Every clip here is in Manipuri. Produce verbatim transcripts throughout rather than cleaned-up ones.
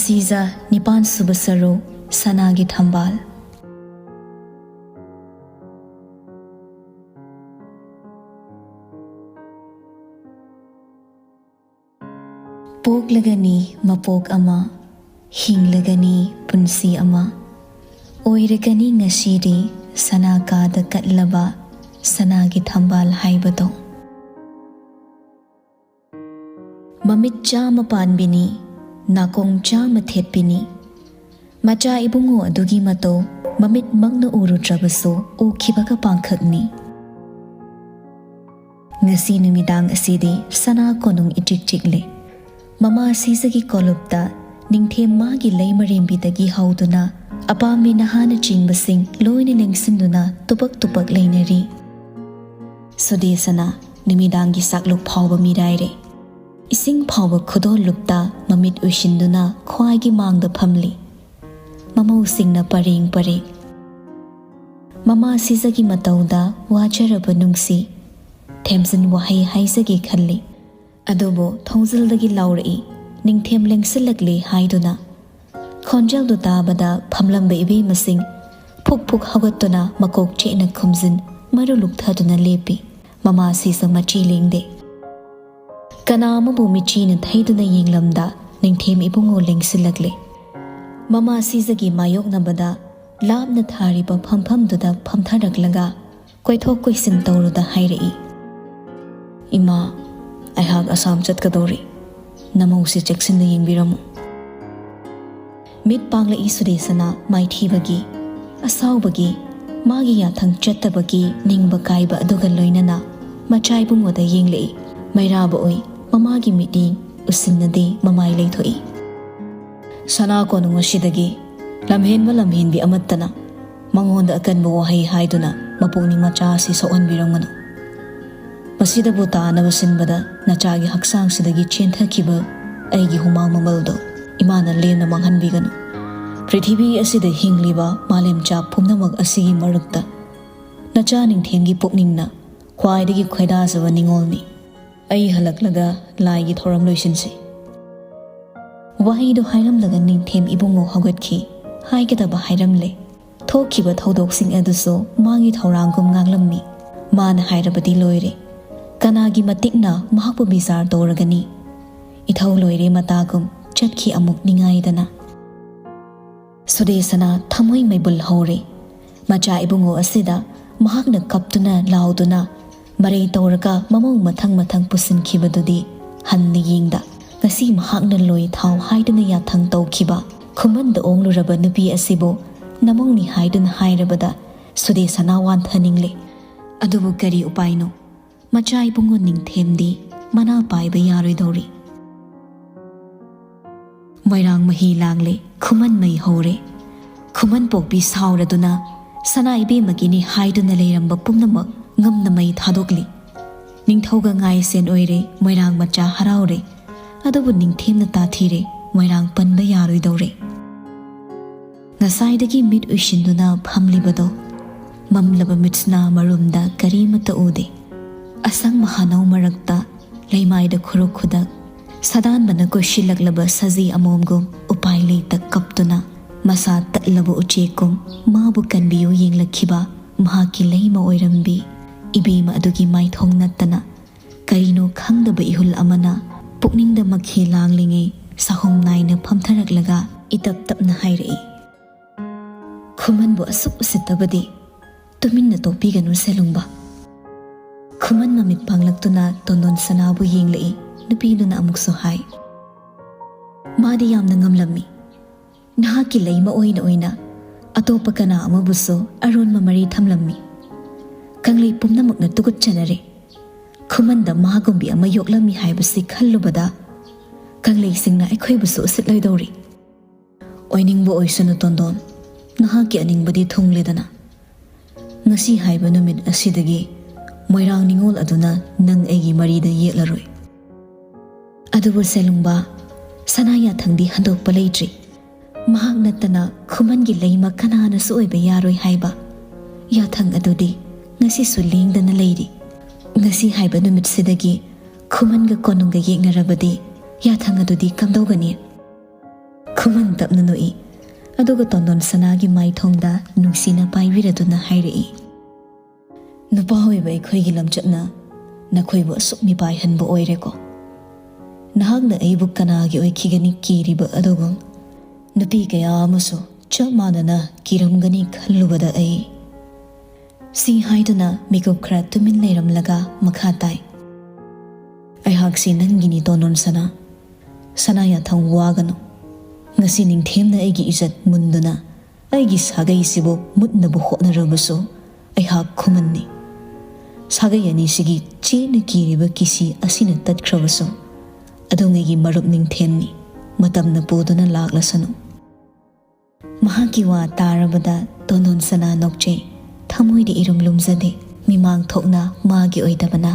ꯁꯤꯖ ꯅꯤꯄꯥꯟ ꯁꯨꯕ ꯁꯔꯨꯛ, ꯁꯅꯥꯒꯤ ꯊꯝꯕꯥꯜ꯫ ꯄꯣꯛꯂꯒꯅꯤ ꯃꯄꯣꯛ ꯑꯃ, ꯍꯤꯡꯂꯒꯅꯤ ꯄꯨꯟꯁꯤ ꯑꯃ, ꯑꯣꯏꯔꯒꯅꯤ ꯉꯁꯤꯗꯤ ꯁꯅꯥ ꯀꯥꯗ ꯀꯠꯂꯕ ꯁꯅꯥꯒꯤ ꯊꯝꯕꯥꯜ ꯍꯥꯏꯕꯗꯣ꯫ ꯃꯃꯤꯠ ꯆꯥꯝꯃ ꯄꯥꯟꯕꯤꯅꯤ, ꯅꯥꯀꯣꯡ ꯆꯥꯝꯃ ꯊꯦꯠꯄꯤꯅꯤ꯫ ꯃꯆꯥ ꯏꯕꯨꯡꯉꯣ ꯑꯗꯨꯒꯤ ꯃꯇꯧ ꯃꯃꯤꯠꯃꯛꯅ ꯎꯔꯨꯗ꯭ꯔꯕꯁꯨ ꯎꯈꯤꯕꯒ ꯄꯥꯡꯈꯛꯅꯤ꯫ ꯉꯁꯤ ꯅꯨꯃꯤꯗꯥꯡ ꯑꯁꯤꯗꯤ ꯁꯅꯥ ꯀꯣꯅꯨꯡ ꯏꯆꯤꯛ ꯆꯤꯛꯂꯤ꯫ ꯃꯃꯥ ꯁꯤꯖꯒꯤ ꯀꯣꯂꯨꯞꯇ ꯅꯤꯡꯊꯦꯝ ꯃꯥꯒꯤ ꯂꯩ ꯃꯔꯦꯝꯕꯤꯗꯒꯤ ꯍꯧꯗꯨꯅ ꯑꯄꯥꯝꯕꯤ ꯅꯍꯥꯅꯆꯤꯡꯕꯁꯤꯡ ꯂꯣꯏꯅ ꯂꯦꯡꯁꯤꯟꯗꯨꯅ ꯇꯨꯄꯛ ꯇꯨꯄꯛ ꯂꯩꯅꯔꯤ꯫ ꯁꯨꯗꯦꯁꯅ ꯅꯨꯃꯤꯗꯥꯡꯒꯤ ꯆꯥꯛꯂꯨꯛ ꯐꯥꯎꯕ ꯃꯤꯔꯥꯏꯔꯦ꯫ ꯏꯁꯤꯡ ꯐꯥꯎꯕ ꯈꯨꯗꯣꯜ ꯂꯨꯞꯇ ꯃꯃꯤꯠ ꯎꯏꯁꯤꯟꯗꯨꯅ ꯈ꯭ꯋꯥꯏꯒꯤ ꯃꯥꯡꯗ ꯐꯝꯂꯤ꯫ ꯃꯃꯧꯁꯤꯡꯅ ꯄꯔꯦꯡ ꯄꯔꯦꯡ꯫ ꯃꯃꯥ ꯁꯤꯖꯒꯤ ꯃꯇꯧꯗ ꯋꯥꯖꯔꯕ ꯅꯨꯡꯁꯤ꯫ ꯊꯦꯝꯖꯤꯟ ꯋꯥꯍꯩ ꯍꯥꯏꯖꯒꯦ ꯈꯜꯂꯤ꯫ ꯑꯗꯨꯕꯨ ꯊꯣꯡꯖꯤꯜꯗꯒꯤ ꯂꯥꯎꯔꯛꯏ, "ꯅꯤꯡꯊꯦꯝ ꯂꯦꯡꯁꯤꯜꯂꯛꯂꯦ" ꯍꯥꯏꯗꯨꯅ꯫ ꯈꯣꯟꯖꯦꯜꯗꯨ ꯇꯥꯕꯗ ꯐꯝꯂꯝꯕ ꯏꯕꯦꯝꯃꯁꯤꯡ ꯐꯨꯛ ꯐꯨꯛ ꯍꯧꯒꯠꯇꯨꯅ ꯃꯀꯣꯛ ꯆꯦꯠꯅ ꯈꯨꯝꯖꯤꯟ ꯃꯔꯨ ꯂꯨꯛꯊꯗꯨꯅ ꯂꯦꯞꯄꯤ꯫ ꯃꯃꯥ ꯁꯤꯖ ꯃꯆꯤ ꯂꯦꯡꯗꯦ꯫ ꯀꯅꯥ ꯑꯃꯕꯨ ꯃꯤꯠꯆꯤꯅ ꯊꯩꯗꯨꯅ ꯌꯦꯡꯂꯝꯗ ꯅꯤꯡꯊꯦꯝ ꯏꯕꯨꯡꯉꯣ ꯂꯦꯡꯁꯤꯜꯂꯛꯂꯦ꯫ ꯃꯃꯥ ꯁꯤꯖꯒꯤ ꯃꯥꯌꯣꯛꯅꯕꯗ ꯂꯥꯞꯅ ꯊꯥꯔꯤꯕ ꯐꯝꯐꯝꯗꯨꯗ ꯐꯝꯊꯔꯛꯂꯒ ꯀꯣꯏꯊꯣꯛ ꯀꯣꯏꯁꯤꯟ ꯇꯧꯔꯨꯗ ꯍꯥꯏꯔꯛꯏ, "ꯏꯃꯥ, ꯑꯩꯍꯥꯛ ꯑꯁꯥꯝ ꯆꯠꯀꯗꯧꯔꯤ꯫ ꯅꯃꯧꯁꯤ ꯆꯦꯛꯁꯤꯟꯅ ꯌꯦꯡꯕꯤꯔꯝꯃꯨ꯫" ꯃꯤꯠ ꯄꯥꯡꯂꯛꯏ ꯁꯨꯗꯦꯁꯅ ꯃꯥꯏꯊꯤꯕꯒꯤ, ꯑꯁꯥꯎꯕꯒꯤ, ꯃꯥꯒꯤ ꯌꯥꯊꯪ ꯆꯠꯇꯕꯒꯤ ꯅꯤꯡꯕ ꯀꯥꯏꯕ ꯑꯗꯨꯒ ꯂꯣꯏꯅꯅ ꯃꯆꯥ ꯏꯕꯨꯡꯉꯣꯗ ꯌꯦꯡꯂꯛꯏ꯫ ꯃꯩꯔꯥꯕ ꯑꯣꯏ ꯃꯃꯥꯒꯤ ꯃꯤꯠꯌꯦꯡ ꯎꯁꯤꯟꯅꯗꯦ ꯃꯃꯥꯏ ꯂꯩꯊꯣꯛꯏ꯫ ꯁꯅꯥ ꯀꯣꯅꯨꯡ ꯑꯁꯤꯗꯒꯤ ꯂꯝꯍꯦꯟꯕ ꯂꯝꯍꯦꯟꯕꯤ ꯑꯃꯠꯇꯅ ꯃꯉꯣꯟꯗ ꯑꯀꯟꯕ ꯋꯥꯍꯩ ꯍꯥꯏꯗꯨꯅ ꯃꯄꯨꯛꯅꯤꯡ ꯃꯆꯥ ꯑꯁꯤ ꯁꯣꯛꯍꯟꯕꯤꯔꯝꯒꯅꯨ꯫ ꯃꯁꯤꯗꯕꯨ ꯇꯥꯅꯕ ꯁꯤꯟꯕꯗ ꯅꯆꯥꯒꯤ ꯍꯛꯆꯥꯡꯁꯤꯗꯒꯤ ꯆꯦꯟꯊꯈꯤꯕ ꯑꯩꯒꯤ ꯍꯨꯃꯥꯡ ꯃꯃꯜꯗꯣ ꯏꯃꯥꯅ ꯂꯦꯝꯅ ꯃꯥꯡꯍꯟꯕꯤꯒꯅꯨ꯫ ꯄ꯭ꯔꯤꯊꯤꯕꯤ ꯑꯁꯤꯗ ꯍꯤꯡꯂꯤꯕ ꯃꯥꯂꯦꯝꯆꯥ ꯄꯨꯝꯅꯃꯛ ꯑꯁꯤꯒꯤ ꯃꯔꯛꯇ ꯅꯆꯥ ꯅꯤꯡꯊꯦꯝꯒꯤ ꯄꯨꯛꯅꯤꯡꯅ ꯈ꯭ꯋꯥꯏꯗꯒꯤ ꯈꯣꯏꯗꯥꯖꯕ ꯅꯤꯡꯉꯣꯜꯅꯤ꯫ ꯑꯩ ꯍꯜꯂꯛꯂꯒ ꯂꯥꯏꯒꯤ ꯊꯧꯔꯝ ꯂꯣꯏꯁꯤꯟꯁꯤ꯫ ꯋꯥꯍꯩꯗꯨ ꯍꯥꯏꯔꯝꯂꯒ ꯅꯤꯡꯊꯦꯝ ꯏꯕꯨꯡꯉꯣ ꯍꯧꯒꯠꯈꯤ꯫ ꯍꯥꯏꯒꯗꯕ ꯍꯥꯏꯔꯝꯂꯦ꯫ ꯊꯣꯛꯈꯤꯕ ꯊꯧꯗꯣꯛꯁꯤꯡ ꯑꯗꯨꯁꯨ ꯃꯥꯒꯤ ꯊꯧꯔꯥꯡꯒꯨꯝ ꯉꯥꯡꯂꯝꯃꯤ꯫ ꯃꯥꯅ ꯍꯥꯏꯔꯕꯗꯤ ꯂꯣꯏꯔꯦ꯫ ꯀꯅꯥꯒꯤ ꯃꯇꯤꯛꯅ ꯃꯍꯥꯛꯄꯨ ꯕꯤꯆꯥꯔ ꯇꯧꯔꯒꯅꯤ? ꯏꯊꯧ ꯂꯣꯏꯔꯦ ꯃꯇꯥꯒꯨꯝ ꯆꯠꯈꯤ ꯑꯃꯨꯛ ꯅꯤꯡꯉꯥꯏꯗꯅ꯫ ꯁꯨꯗꯦꯁꯅꯥ ꯊꯃꯣꯏ ꯃꯩꯕꯨꯜ ꯍꯧꯔꯦ꯫ ꯃꯆꯥ ꯏꯕꯨꯡꯉꯣ ꯑꯁꯤꯗ ꯃꯍꯥꯛꯅ ꯀꯞꯇꯨꯅ ꯂꯥꯎꯗꯨꯅ ꯃꯔꯩ ꯇꯧꯔꯒ ꯃꯃꯧ ꯃꯊꯪ ꯃꯊꯪ ꯄꯨꯁꯤꯟꯈꯤꯕꯗꯨꯗꯤ ꯍꯟꯅ ꯌꯦꯡꯗ, ꯉꯁꯤ ꯃꯍꯥꯛꯅ ꯂꯣꯏ ꯊꯥꯎ ꯍꯥꯏꯗꯨꯅ ꯌꯥꯊꯪ ꯇꯧꯈꯤꯕ ꯈꯨꯃꯟꯗ ꯑꯣꯡꯂꯨꯔꯕ ꯅꯨꯄꯤ ꯑꯁꯤꯕꯨ ꯅꯃꯧꯅꯤ ꯍꯥꯏꯗꯨꯅ ꯍꯥꯏꯔꯕꯗ ꯁꯨꯗꯦꯁꯅꯥ ꯋꯥꯟꯊꯅꯤꯡꯂꯦ꯫ ꯑꯗꯨꯕꯨ ꯀꯔꯤ ꯎꯄꯥꯏꯅꯣ? ꯃꯆꯥ ꯏꯕꯨꯡꯉꯣ ꯅꯤꯡꯊꯦꯝꯗꯤ ꯃꯅꯥ ꯄꯥꯏꯕ ꯌꯥꯔꯣꯏꯗꯧꯔꯤ꯫ ꯃꯣꯏꯔꯥꯡ ꯃꯍꯤ ꯂꯥꯡꯂꯦ, ꯈꯨꯃꯟ ꯃꯩ ꯍꯧꯔꯦ꯫ ꯈꯨꯃꯟ ꯄꯣꯛꯄꯤ ꯁꯥꯎꯔꯗꯨꯅ ꯁꯅꯥ ꯏꯕꯦꯝꯃꯒꯤꯅꯤ ꯍꯥꯏꯗꯨꯅ ꯂꯩꯔꯝꯕ ꯄꯨꯝꯅꯃꯛ ꯉꯝꯅ ꯃꯩ ꯊꯥꯗꯣꯛꯂꯤ꯫ ꯅꯤꯡꯊꯧꯒ ꯉꯥꯏꯁꯦꯟ ꯑꯣꯏꯔꯦ, ꯃꯣꯏꯔꯥꯡ ꯃꯆꯥ ꯍꯔꯥꯎꯔꯦ꯫ ꯑꯗꯨꯕꯨ ꯅꯤꯡꯊꯦꯝꯅ ꯇꯥꯊꯤꯔꯦ, ꯃꯣꯏꯔꯥꯡ ꯄꯟꯕ ꯌꯥꯔꯣꯏꯗꯧꯔꯦ꯫ ꯉꯁꯥꯏꯗꯒꯤ ꯃꯤꯠ ꯎꯏꯁꯤꯟꯗꯨꯅ ꯐꯝꯂꯤꯕꯗꯣ, ꯃꯝꯂꯕ ꯃꯤꯠꯁꯤꯅ ꯃꯔꯨꯝꯗ ꯀꯔꯤꯃꯠꯇ ꯎꯗꯦ꯫ ꯑꯁꯪꯕ ꯍꯥꯅꯧ ꯃꯔꯛꯇ ꯂꯩꯃꯥꯏꯗ ꯈꯨꯔꯨꯛ ꯈꯨꯗꯛ, ꯁꯥꯗꯥꯟꯕꯅ ꯀꯣꯏꯁꯤꯜꯂꯛꯂꯕ ꯁꯖꯤ ꯑꯃꯣꯝꯒꯨꯝ ꯎꯄꯥꯏ ꯂꯩꯇ ꯀꯞꯇꯨꯅ, ꯃꯁꯥ ꯇꯠꯂꯕ ꯎꯆꯦꯛꯀꯨꯝ ꯃꯥꯕꯨ ꯀꯟꯕꯤꯌꯨ ꯌꯦꯡꯂꯛꯈꯤꯕ ꯃꯍꯥꯛꯀꯤ ꯂꯩꯃ ꯑꯣꯏꯔꯝꯕꯤ ꯏꯕꯦꯝꯃ ꯑꯗꯨꯒꯤ ꯃꯥꯏꯊꯣꯡ ꯅꯠꯇꯅ ꯀꯔꯤꯅꯣ ꯈꯪꯗꯕ ꯏꯍꯨꯜ ꯑꯃꯅ ꯄꯨꯛꯅꯤꯡꯗ ꯃꯈꯦ ꯂꯥꯡꯂꯤꯉꯩ ꯆꯍꯨꯝ ꯅꯥꯏꯅ ꯐꯝꯊꯔꯛꯂꯒ ꯏꯇꯞ ꯇꯞꯅ ꯍꯥꯏꯔꯛꯏ, "ꯈꯨꯃꯟꯕꯨ ꯑꯁꯨꯛ ꯎꯁꯤꯠꯇꯕꯗꯤ ꯇꯨꯃꯤꯟꯅ ꯇꯣꯛꯄꯤꯒꯅꯨ ꯁꯦꯂꯨꯡꯕ꯫" ꯈꯨꯃꯟ ꯃꯃꯤꯠ ꯄꯥꯡꯂꯛꯇꯨꯅ ꯇꯣꯟꯗꯣꯟ ꯁꯅꯥꯕꯨ ꯌꯦꯡꯂꯛꯏ꯫ ꯅꯨꯄꯤꯗꯨꯅ ꯑꯃꯨꯛꯁꯨ ꯍꯥꯏ, "ꯃꯥꯗꯤ ꯌꯥꯝꯅ ꯉꯝꯂꯝꯃꯤ꯫ ꯅꯍꯥꯛꯀꯤ ꯂꯩꯃ ꯑꯣꯏꯅ ꯑꯣꯏꯅ ꯑꯇꯣꯞꯄ ꯀꯅꯥ ꯑꯃꯕꯨꯁꯨ ꯑꯔꯣꯟꯕ ꯃꯔꯤ ꯊꯝꯂꯝꯃꯤ꯫ ꯀꯪꯂꯩ ꯄꯨꯝꯅꯃꯛꯅ ꯇꯨꯀꯠꯆꯅꯔꯦ꯫ ꯈꯨꯃꯟꯗ ꯃꯥꯒꯨꯝꯕꯤ ꯑꯃ ꯌꯣꯛꯂꯝꯃꯤ ꯍꯥꯏꯕꯁꯤ ꯈꯜꯂꯨꯕꯗ ꯀꯪꯂꯩꯁꯤꯡꯅ ꯑꯩꯈꯣꯏꯕꯨꯁꯨ ꯎꯁꯤꯠꯂꯣꯏꯗꯧꯔꯤ꯫" "ꯑꯣꯏꯅꯤꯡꯕ ꯑꯣꯏꯁꯅꯨ ꯇꯣꯟꯗꯣꯟ, ꯅꯍꯥꯛꯀꯤ ꯑꯅꯤꯡꯕꯗꯤ ꯊꯨꯡꯂꯦꯗꯅ꯫ ꯉꯁꯤ ꯍꯥꯏꯕ ꯅꯨꯃꯤꯠ ꯑꯁꯤꯗꯒꯤ ꯃꯣꯏꯔꯥꯡ ꯅꯤꯉꯣꯜ ꯑꯗꯨꯅ ꯅꯪ ꯑꯩꯒꯤ ꯃꯔꯤꯗ ꯌꯦꯛꯂꯔꯣꯏ꯫" "ꯑꯗꯨꯕꯨ ꯁꯦꯂꯨꯡꯕ, ꯁꯅꯥ ꯌꯥꯊꯪꯗꯤ ꯍꯟꯗꯣꯛꯄ ꯂꯩꯇ꯭ꯔꯤ꯫ ꯃꯍꯥꯛ ꯅꯠꯇꯅ ꯈꯨꯃꯟꯒꯤ ꯂꯩꯃ ꯀꯅꯥꯅꯁꯨ ꯑꯣꯏꯕ ꯌꯥꯔꯣꯏ ꯍꯥꯏꯕ ꯌꯥꯊꯪ ꯑꯗꯨꯗꯤ ꯉꯁꯤꯁꯨ ꯂꯦꯡꯗꯅ ꯂꯩꯔꯤ꯫ ꯉꯁꯤ ꯍꯥꯏꯕ ꯅꯨꯃꯤꯠꯁꯤꯗꯒꯤ ꯈꯨꯃꯟꯒ ꯀꯣꯅꯨꯡꯒ ꯌꯦꯛꯅꯔꯕꯗꯤ ꯌꯥꯊꯪ ꯑꯗꯨꯗꯤ ꯀꯝꯗꯧꯒꯅꯤ?" ꯈꯨꯃꯟ ꯇꯞꯅ ꯅꯣꯛꯏ, ꯑꯗꯨꯒ ꯇꯣꯟꯗꯣꯟ ꯁꯅꯥꯒꯤ ꯃꯥꯏꯊꯣꯡꯗ ꯅꯨꯡꯁꯤꯅ ꯄꯥꯏꯕꯤꯔꯗꯨꯅ ꯍꯥꯏꯔꯛꯏ, "ꯅꯨꯄꯥ ꯑꯣꯏꯕ ꯑꯩꯈꯣꯏꯒꯤ ꯂꯝꯆꯠꯅ ꯅꯈꯣꯏꯕꯨ ꯑꯁꯨꯛ ꯃꯤꯄꯥꯏꯍꯟꯕ ꯑꯣꯏꯔꯦꯀꯣ꯫ ꯅꯍꯥꯛꯅ ꯑꯩꯕꯨ ꯀꯅꯥꯒꯤ ꯑꯣꯏꯈꯤꯒꯅꯤ ꯀꯤꯔꯤꯕ ꯑꯗꯨꯒꯨꯝ ꯅꯨꯄꯤ ꯀꯌꯥ ꯑꯃꯁꯨ ꯆꯞ ꯃꯥꯟꯅꯅ ꯀꯤꯔꯝꯒꯅꯤ ꯈꯜꯂꯨꯕꯗ ꯑꯩ"꯫ ꯁꯤ ꯍꯥꯏꯗꯨꯅ ꯃꯤꯀꯨꯞ ꯈꯔ ꯇꯨꯃꯤꯟ ꯂꯩꯔꯝꯂꯒ ꯃꯈꯥ ꯇꯥꯏ, "ꯑꯩꯍꯥꯛꯁꯤ ꯅꯪꯒꯤꯅꯤ ꯇꯣꯟꯗꯣꯟ ꯁꯅꯥ꯫ ꯁꯅꯥ ꯌꯥꯊꯪ ꯋꯥꯒꯅꯨ꯫ ꯉꯁꯤ ꯅꯤꯡꯊꯦꯝꯅ ꯑꯩꯒꯤ ꯏꯖꯠ ꯃꯨꯟꯗꯨꯅ ꯑꯩꯒꯤ ꯁꯥꯒꯩꯁꯤꯕꯨ ꯃꯨꯠꯅꯕ ꯍꯣꯠꯅꯔꯕꯁꯨ ꯑꯩꯍꯥꯛ ꯈꯨꯃꯟꯅꯤ꯫ ꯁꯥꯒꯩ ꯑꯅꯤꯁꯤꯒꯤ ꯆꯦꯠꯅ ꯀꯤꯔꯤꯕ ꯀꯤꯁꯤ ꯑꯁꯤꯅ ꯇꯠꯈ꯭ꯔꯕꯁꯨ ꯑꯗꯣꯝꯉꯩꯒꯤ ꯃꯔꯨꯞ ꯅꯤꯡꯊꯦꯝꯅꯤ꯫ ꯃꯇꯝꯅ ꯄꯨꯗꯨꯅ ꯂꯥꯛꯂꯁꯅꯨ"꯫ ꯃꯍꯥꯛꯀꯤ ꯋꯥ ꯇꯥꯔꯕꯗ ꯇꯣꯟꯗꯣꯟ ꯁꯅꯥ ꯅꯣꯛꯆꯩ꯫ ꯊꯃꯣꯏꯗ ꯏꯔꯨꯝ ꯂꯨꯝꯖꯗꯦ꯫ ꯃꯤꯃꯥꯡ ꯊꯣꯛꯅ ꯃꯥꯒꯤ ꯑꯣꯏꯗꯕꯅ꯫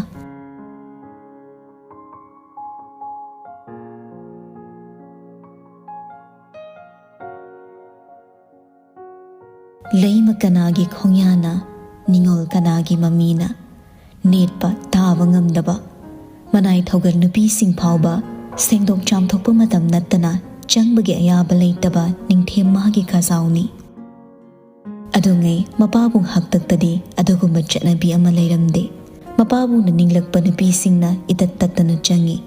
ꯂꯩꯃ ꯀꯅꯥꯒꯤ ꯈꯣꯡꯌꯥꯅ, ꯅꯤꯉꯣꯜ ꯀꯅꯥꯒꯤ ꯃꯃꯤꯅ? ꯅꯦꯠꯄ ꯇꯥꯕ ꯉꯝꯗꯕ ꯃꯅꯥꯏ ꯊꯧꯒꯜ ꯅꯨꯄꯤꯁꯤꯡ ꯐꯥꯎꯕ ꯁꯦꯡꯗꯣꯛ ꯆꯥꯝꯊꯣꯛꯄ ꯃꯇꯝ ꯅꯠꯇꯅ ꯆꯪꯕꯒꯤ ꯑꯌꯥꯕ ꯂꯩꯇꯕ ꯅꯤꯡꯊꯦꯝ ꯃꯥꯒꯤ ꯀꯥꯖꯥꯎꯅꯤ꯫ ꯑꯗꯨꯉꯩ ꯃꯄꯥꯕꯨꯡ ꯍꯥꯛꯇꯛꯇꯗꯤ ꯑꯗꯨꯒꯨꯝꯕ ꯆꯠꯅꯕꯤ ꯑꯃ ꯂꯩꯔꯝꯗꯦ꯫ ꯃꯄꯥꯕꯨꯡꯅ ꯅꯤꯡꯂꯛꯄ ꯅꯨꯄꯤꯁꯤꯡꯅ ꯏꯇꯠ ꯇꯠꯇꯅ ꯆꯪꯏ꯫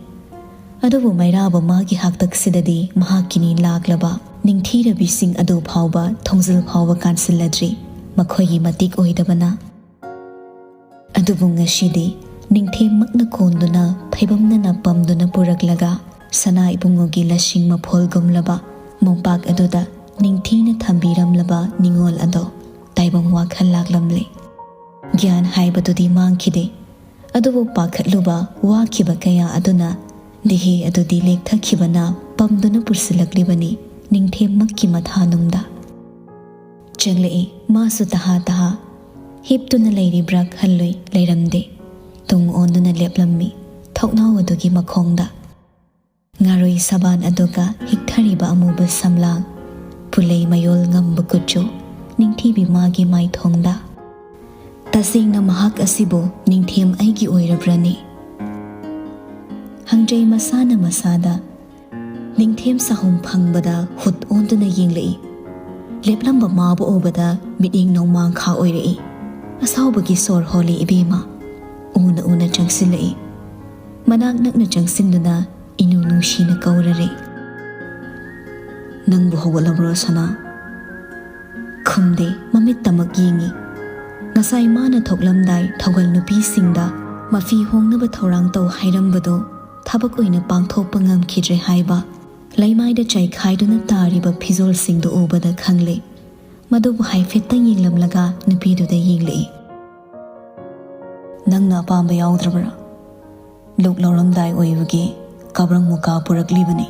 ꯑꯗꯨꯕꯨ ꯃꯩꯔꯥꯕ ꯃꯥꯒꯤ ꯍꯥꯛꯇꯛꯁꯤꯗꯗꯤ ꯃꯍꯥꯛꯀꯤꯅꯤ ꯂꯥꯛꯂꯕ ꯅꯤꯡꯊꯤꯔꯕꯤꯁꯤꯡ ꯑꯗꯨ ꯐꯥꯎꯕ ꯊꯣꯡꯖꯤꯜ ꯐꯥꯎꯕ ꯀꯥꯟꯁꯤꯜꯂꯗ꯭ꯔꯤ, ꯃꯈꯣꯏꯒꯤ ꯃꯇꯤꯛ ꯑꯣꯏꯗꯕꯅ꯫ ꯑꯗꯨꯕꯨ ꯉꯁꯤꯗꯤ ꯅꯤꯡꯊꯦꯝꯃꯛꯅ ꯀꯣꯟꯗꯨꯅ ꯐꯩꯕꯝꯅꯅ ꯄꯝꯗꯨꯅ ꯄꯨꯔꯛꯂꯒ ꯁꯅꯥ ꯏꯕꯨꯡꯉꯣꯒꯤ ꯂꯁꯤꯡ ꯃꯐꯣꯜꯒꯨꯝꯂꯕ ꯃꯣꯝꯄꯥꯛ ꯑꯗꯨꯗ ꯅꯤꯡꯊꯤꯅ ꯊꯝꯕꯤꯔꯝꯂꯕ ꯅꯤꯉꯣꯜ ꯑꯗꯣ ꯇꯥꯏꯕꯪ ꯋꯥꯈꯜ ꯂꯥꯛꯂꯝꯂꯦ꯫ ꯒ꯭ꯌꯥꯟ ꯍꯥꯏꯕꯗꯨꯗꯤ ꯃꯥꯡꯈꯤꯗꯦ꯫ ꯑꯗꯨꯕꯨ ꯄꯥꯈꯠꯂꯨꯕ, ꯋꯥꯈꯤꯕ ꯀꯌꯥ ꯑꯗꯨꯅ ꯗꯤꯍꯦ ꯑꯗꯨꯗꯤ ꯂꯦꯛꯊꯈꯤꯕꯅ ꯄꯝꯗꯨꯅ ꯄꯨꯁꯤꯜꯂꯛꯂꯤꯕꯅꯤ ꯅꯤꯡꯊꯦꯝꯃꯛꯀꯤ ꯃꯊꯥꯅꯨꯡꯗ꯫ ꯆꯪꯂꯛꯏ ꯃꯥꯁꯨ ꯇꯍꯥ ꯇꯍꯥ꯫ ꯍꯤꯞꯇꯨꯅ ꯂꯩꯔꯤꯕ꯭ꯔꯥ ꯈꯜꯂꯨꯏ, ꯂꯩꯔꯝꯗꯦ꯫ ꯇꯨꯡ ꯑꯣꯟꯗꯨꯅ ꯂꯦꯞꯂꯝꯃꯤ ꯊꯣꯡꯅꯥꯎ ꯑꯗꯨꯒꯤ ꯃꯈꯣꯡꯗ꯫ ꯉꯥꯔꯣꯏ ꯁꯕꯥꯟ ꯑꯗꯨꯒ ꯍꯤꯛꯊꯔꯤꯕ ꯑꯃꯨꯕ ꯁꯝꯂꯥꯡ, ꯄꯨꯂꯩ ꯃꯌꯣꯜ ꯉꯝꯕ ꯀꯨꯆꯨ, ꯅꯤꯡꯊꯤꯕꯤ ꯃꯥꯒꯤ ꯃꯥꯏꯊꯣꯡꯗ꯫ ꯇꯁꯦꯡꯅ ꯃꯍꯥꯛ ꯑꯁꯤꯕꯨ ꯅꯤꯡꯊꯦꯝ ꯑꯩꯒꯤ ꯑꯣꯏꯔꯕ꯭ꯔꯅꯤ? ꯍꯪꯖꯩ ꯃꯁꯥꯅ ꯃꯁꯥꯗ, ꯅꯤꯡꯊꯦꯝ ꯁꯥꯍꯨꯝ ꯐꯪꯕꯗ ꯍꯨꯠ ꯑꯣꯟꯗꯨꯅ ꯌꯦꯡꯂꯛꯏ꯫ ꯂꯦꯞꯂꯝꯕ ꯃꯥꯕꯨ ꯎꯕꯗ ꯃꯤꯠꯌꯦꯡ ꯅꯧꯃꯥꯡꯈꯥ ꯑꯣꯏꯔꯛꯏ꯫ ꯑꯁꯥꯎꯕꯒꯤ ꯁꯣꯔ ꯍꯣꯜꯂꯤ ꯏꯕꯦꯝꯃ꯫ ꯎꯅ ꯎꯅ ꯆꯪꯁꯤꯜꯂꯛꯏ꯫ ꯃꯅꯥꯛ ꯅꯛꯅ ꯆꯪꯁꯤꯟꯗꯨꯅ ꯏꯅꯨ ꯅꯨꯡꯁꯤꯅ ꯀꯧꯔꯔꯦ꯫ "ꯅꯪꯕꯨ ꯍꯧꯒꯠꯂꯕ꯭ꯔꯣ, ꯁꯅꯥ?" ꯈꯨꯝꯗꯦ, ꯃꯃꯤꯠꯇꯃꯛ ꯌꯦꯡꯉꯤ꯫ ꯉꯁꯥꯏ ꯃꯥꯅ ꯊꯣꯛꯂꯝꯗꯥꯏ ꯊꯧꯒꯜ ꯅꯨꯄꯤꯁꯤꯡꯗ ꯃꯐꯤ ꯍꯣꯡꯅꯕ ꯊꯧꯔꯥꯡ ꯇꯧ ꯍꯥꯏꯔꯝꯕꯗꯣ ꯊꯕꯛ ꯑꯣꯏꯅ ꯄꯥꯡꯊꯣꯛꯄ ꯉꯝꯈꯤꯗ꯭ꯔꯦ ꯍꯥꯏꯕ ꯂꯩꯃꯥꯏꯗ ꯆꯥꯏꯈꯥꯏꯗꯨꯅ ꯇꯥꯔꯤꯕ ꯐꯤꯖꯣꯜꯁꯤꯡꯗꯨ ꯎꯕꯗ ꯈꯪꯂꯦ꯫ ꯃꯗꯨꯕꯨ ꯍꯥꯏꯐꯦꯠꯇꯪ ꯌꯦꯡꯂꯝꯂꯒ ꯅꯨꯄꯤꯗꯨꯗ ꯌꯦꯡꯂꯛꯏ꯫ "ꯅꯪꯅ ꯑꯄꯥꯝꯕ ꯌꯥꯎꯗ꯭ꯔꯕ꯭ꯔꯥ? ꯂꯨꯛ ꯂꯧꯔꯝꯗꯥꯏ ꯑꯣꯏꯕꯒꯤ ꯀꯕ꯭ꯔꯪ ꯃꯨꯀꯥ ꯄꯨꯔꯛꯂꯤꯕꯅꯤ꯫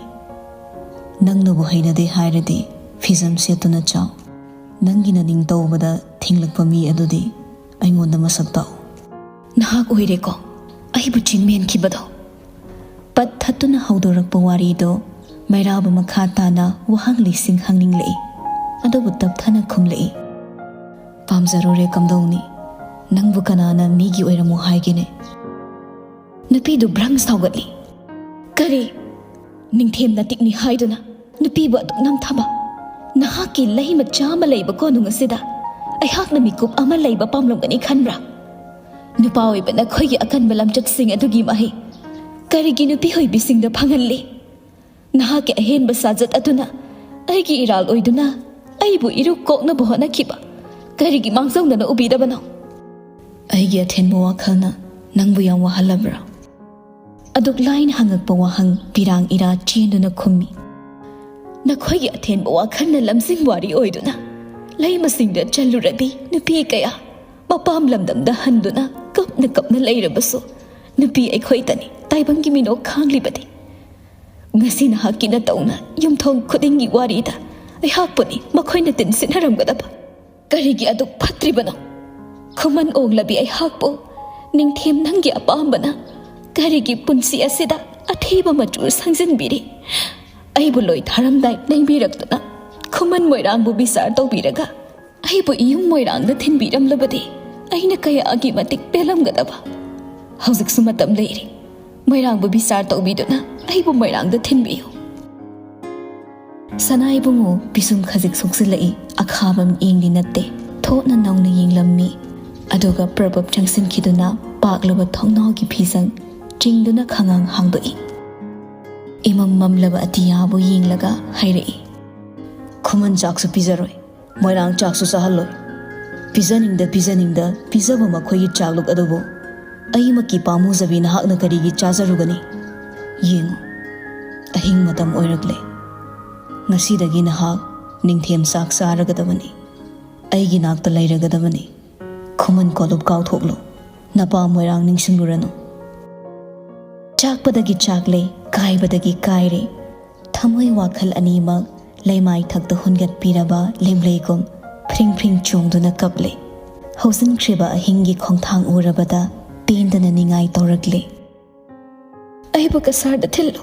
ꯅꯪꯅꯕꯨ ꯍꯩꯅꯗꯦ ꯍꯥꯏꯔꯗꯤ ꯐꯤꯖꯝ ꯁꯦꯠꯇꯨꯅ ꯆꯥꯎ꯫ ꯅꯪꯒꯤ ꯅꯅꯤꯡ ꯇꯧꯕꯗ ꯊꯤꯡꯂꯛꯄ ꯃꯤ ꯑꯗꯨꯗꯤ ꯑꯩꯉꯣꯟꯗ ꯃꯁꯛ ꯇꯥꯛꯎ꯫" "ꯅꯍꯥꯛ ꯑꯣꯏꯔꯦꯀꯣ ꯑꯩꯕꯨ ꯆꯤꯡꯃꯦꯟꯈꯤꯕꯗꯣ?" ꯄꯠ ꯊꯠꯇꯨꯅ ꯍꯧꯗꯣꯔꯛꯄ ꯋꯥꯔꯤꯗꯣ ꯃꯩꯔꯥꯕ ꯃꯈꯥ ꯇꯥꯅ ꯋꯥꯍꯪ ꯂꯤꯁꯤꯡ ꯍꯪꯅꯤꯡꯂꯛꯏ꯫ ꯑꯗꯨꯕꯨ ꯇꯞꯊꯅ ꯈꯨꯝꯂꯛꯏ꯫ "ꯄꯥꯝꯖꯔꯨꯔꯦ ꯀꯝꯗꯧꯅꯤ? ꯅꯪꯕꯨ ꯀꯅꯥꯅ ꯃꯤꯒꯤ ꯑꯣꯏꯔꯝꯃꯨ ꯍꯥꯏꯒꯦꯅꯦ?" ꯅꯨꯄꯤꯗꯨ ꯕ꯭ꯔꯪ ꯁꯥꯎꯒꯠꯂꯤ꯫ "ꯀꯔꯤ? ꯅꯤꯡꯊꯦꯝ ꯅꯇꯤꯛꯅꯤ ꯍꯥꯏꯗꯨꯅ ꯅꯨꯄꯤꯕꯨ ꯑꯗꯨꯛ ꯅꯝꯊꯕ? ꯅꯍꯥꯛꯀꯤ ꯂꯩ ꯃꯆꯥ ꯑꯃ ꯂꯩꯕ ꯀꯣꯅꯨꯡ ꯑꯁꯤꯗ ꯑꯩꯍꯥꯛꯅ ꯃꯤꯀꯨꯞ ꯑꯃ ꯂꯩꯕ ꯄꯥꯝꯂꯝꯒꯅꯤ ꯈꯟꯕ꯭ꯔꯥ? ꯅꯨꯄꯥ ꯑꯣꯏꯕ ꯅꯈꯣꯏꯒꯤ ꯑꯀꯟꯕ ꯂꯝꯆꯠꯁꯤꯡ ꯑꯗꯨꯒꯤ ꯃꯍꯩ ꯀꯔꯤꯒꯤ ꯅꯨꯄꯤ ꯑꯣꯏꯕꯤꯁꯤꯡꯗ ꯐꯪꯍꯜꯂꯤ? ꯅꯍꯥꯛꯀꯤ ꯑꯍꯦꯟꯕ ꯁꯥꯖꯠ ꯑꯗꯨꯅ ꯑꯩꯒꯤ ꯏꯔꯥꯜ ꯑꯣꯏꯗꯨꯅ ꯑꯩꯕꯨ ꯏꯔꯨ ꯀꯣꯛꯅꯕ ꯍꯣꯠꯅꯈꯤꯕ ꯀꯔꯤꯒꯤ ꯃꯥꯡꯖꯧꯅꯅ ꯎꯕꯤꯗꯕꯅꯣ?" "ꯑꯩꯒꯤ ꯑꯊꯦꯟꯕ ꯋꯥꯈꯜꯅ ꯅꯪꯕꯨ ꯌꯥꯝ ꯋꯥꯍꯜꯂꯕ꯭ꯔꯥ?" ꯑꯗꯨꯛ ꯂꯥꯏꯅ ꯍꯪꯉꯛꯄ ꯋꯥꯍꯪ ꯄꯤꯔꯥꯡ ꯏꯔꯥ ꯆꯦꯟꯗꯨꯅ ꯈꯨꯝꯃꯤ꯫ "ꯅꯈꯣꯏꯒꯤ ꯑꯊꯦꯟꯕ ꯋꯥꯈꯜꯅ ꯂꯝꯖꯤꯡ ꯋꯥꯔꯤ ꯑꯣꯏꯗꯨꯅ ꯂꯩꯃꯁꯤꯡꯗ ꯆꯜꯂꯨꯔꯗꯤ ꯅꯨꯄꯤ ꯀꯌꯥ ꯃꯄꯥꯝ ꯂꯝꯗꯝꯗ ꯍꯟꯗꯨꯅ ꯀꯞꯅ ꯀꯞꯅ ꯂꯩꯔꯕꯁꯨ ꯅꯨꯄꯤ ꯑꯩꯈꯣꯏꯗꯅꯤ ꯇꯥꯏꯕꯪꯒꯤ ꯃꯤꯅꯣꯛ ꯈꯥꯡꯂꯤꯕꯗꯤ꯫ ꯉꯁꯤ ꯅꯍꯥꯛꯀꯤ ꯅꯇꯧꯅ ꯌꯨꯝꯊꯣꯡ ꯈꯨꯗꯤꯡꯒꯤ ꯋꯥꯔꯤꯗ ꯑꯩꯍꯥꯛꯄꯨꯅꯤ ꯃꯈꯣꯏꯅ ꯇꯤꯟꯁꯤꯟꯅꯔꯝꯒꯗꯕ꯫ ꯀꯔꯤꯒꯤ ꯑꯗꯨꯛ ꯐꯠꯇ꯭ꯔꯤꯕꯅꯣ? ꯈꯨꯃꯟ ꯑꯣꯡꯂꯕꯤ ꯑꯩꯍꯥꯛꯄꯨ ꯅꯤꯡꯊꯦꯝ ꯅꯪꯒꯤ ꯑꯄꯥꯝꯕꯅ ꯀꯔꯤꯒꯤ ꯄꯨꯟꯁꯤ ꯑꯁꯤꯗ ꯑꯊꯤꯕ ꯃꯆꯨ ꯁꯪꯖꯤꯟꯕꯤꯔꯤ? ꯑꯩꯕꯨ ꯂꯣꯏ ꯊꯥꯔꯝꯗꯥꯏ ꯂꯩꯕꯤꯔꯛꯇꯨꯅ ꯈꯨꯃꯟ ꯃꯣꯏꯔꯥꯡꯕꯨ ꯕꯤꯆꯥꯔ ꯇꯧꯕꯤꯔꯒ ꯑꯩꯕꯨ ꯏꯌꯨꯝ ꯃꯣꯏꯔꯥꯡꯗ ꯊꯤꯟꯕꯤꯔꯝꯂꯕꯗꯤ ꯑꯩꯅ ꯀꯌꯥꯒꯤ ꯃꯇꯤꯛ ꯄꯦꯜꯂꯝꯒꯗꯕ꯫ ꯍꯧꯖꯤꯛꯁꯨ ꯃꯇꯝ ꯂꯩꯔꯤ꯫ ꯃꯣꯏꯔꯥꯡꯕꯨ ꯕꯤꯆꯥꯔ ꯇꯧꯕꯤꯗꯨꯅ ꯑꯩꯕꯨ ꯃꯣꯏꯔꯥꯡꯗ ꯊꯤꯟꯕꯤꯌꯨ꯫" ꯁꯅꯥ ꯏꯕꯨꯡꯉꯣ ꯄꯤꯁꯨꯝ ꯈꯖꯤꯛ ꯁꯣꯛꯆꯤꯜꯂꯛꯏ꯫ ꯑꯈꯥꯕ ꯃꯤꯠꯌꯦꯡꯗꯤ ꯅꯠꯇꯦ꯫ ꯊꯣꯠꯅ ꯅꯧꯅ ꯌꯦꯡꯂꯝꯃꯤ꯫ ꯑꯗꯨꯒ ꯄ꯭ꯔꯕꯞ ꯆꯪꯁꯤꯟꯈꯤꯗꯨꯅ ꯄꯥꯛꯂꯕ ꯊꯣꯡꯅꯥꯎꯒꯤ ꯐꯤꯖꯪ ꯆꯤꯡꯗꯨꯅ ꯈꯉꯥꯡ ꯍꯥꯡꯗꯣꯛꯏ꯫ ꯏꯃꯝ ꯃꯝꯂꯕ ꯑꯇꯤꯌꯥꯕꯨ ꯌꯦꯡꯂꯒ ꯍꯥꯏꯔꯛꯏ, "ꯈꯨꯃꯟ ꯆꯥꯛꯁꯨ ꯄꯤꯖꯔꯣꯏ, ꯃꯣꯏꯔꯥꯡ ꯆꯥꯛꯁꯨ ꯆꯥꯍꯜꯂꯣꯏ꯫ ꯄꯤꯖꯅꯤꯡꯗ ꯄꯤꯖꯅꯤꯡꯗ ꯄꯤꯖꯕ ꯃꯈꯣꯏꯒꯤ ꯆꯥꯛꯂꯨꯛ ꯑꯗꯨꯕꯨ ꯑꯩꯃꯛꯀꯤ ꯄꯥꯝꯃꯨꯖꯕꯤ ꯅꯍꯥꯛꯅ ꯀꯔꯤꯒꯤ ꯆꯥꯖꯔꯨꯒꯅꯤ? ꯌꯦꯡꯉꯨ, ꯑꯍꯤꯡ ꯃꯇꯝ ꯑꯣꯏꯔꯛꯂꯦ꯫ ꯉꯁꯤꯗꯒꯤ ꯅꯍꯥꯛ ꯅꯤꯡꯊꯦꯝ ꯆꯥꯛ ꯆꯥꯔꯒꯗꯕꯅꯤ꯫ ꯑꯩꯒꯤ ꯅꯥꯛꯇ ꯂꯩꯔꯒꯗꯕꯅꯤ꯫ ꯈꯨꯃꯟ ꯀꯣꯂꯨꯞ ꯀꯥꯎꯊꯣꯛꯂꯨ꯫ ꯅꯄꯥ ꯃꯣꯏꯔꯥꯡ ꯅꯤꯡꯁꯤꯡꯂꯨꯔꯅꯨ꯫" ꯆꯥꯛꯄꯗꯒꯤ ꯆꯥꯛꯂꯦ, ꯀꯥꯏꯕꯗꯒꯤ ꯀꯥꯏꯔꯦ꯫ ꯊꯃꯣꯏ ꯋꯥꯈꯜ ꯑꯅꯤꯃꯛ ꯂꯩꯃꯥꯏ ꯊꯛꯇ ꯍꯨꯟꯒꯠꯄꯤꯔꯕ ꯂꯦꯝꯂꯩꯒꯨꯝ ꯐ꯭ꯔꯤꯡ ꯐ꯭ꯔꯤꯡ ꯆꯣꯡꯗꯨꯅ ꯀꯞꯂꯦ꯫ ꯍꯧꯖꯤꯟꯈ꯭ꯔꯤꯕ ꯑꯍꯤꯡꯒꯤ ꯈꯣꯡꯊꯥꯡ ꯎꯔꯕꯗ ꯄꯦꯟꯗꯅ ꯅꯤꯡꯉꯥꯏ ꯇꯧꯔꯛꯂꯦ꯫ "ꯑꯩꯕꯨ ꯀꯁꯥꯔꯗ ꯊꯤꯜꯂꯨ,